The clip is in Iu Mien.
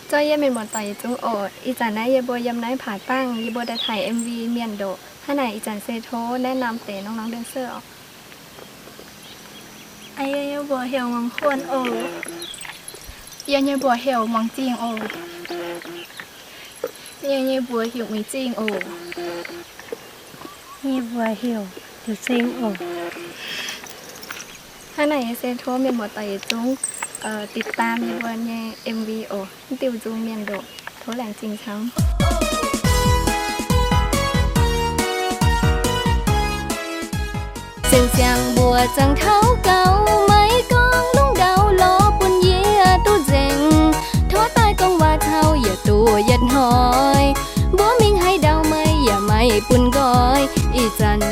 Zorqv yie mienh muoz-doic yietc zungv oc. Ih zanc naaiv yie mbuo yiem naaiv Paa Dangh, yie mbuo daaih taaih M V mienh ndoqc. Hnangv naaic ih zanc se tov แนะนำ deix norm-norm แดนเซอร์ oc. Yie nyei mbuox heuc Muangz Huonh oc. Yie nyei mbuox heuc Muangz Zingh oc. Yie nyei mbuox heuc Muiz Zingh oc. Yie nyei mbuox heuc Liuz Zingh oc. Hnangv naaic yie se tov mienh muoz-doic yietc zungv ติดตาม yie mbuo nyei M V oc. Mv diuh nzung mienh ndoqc, tov laengz zingh camv. Zinh ziangx mbuo zangc taux gaux, maiv gorngv lungh ndau lorz bun yie duqv nzengc. Tov daaih gorngv waac caux yie duqv yietc hnoi, mbuo mingh haaix ndau meih yaac maiv bun nqoi. Ih zanc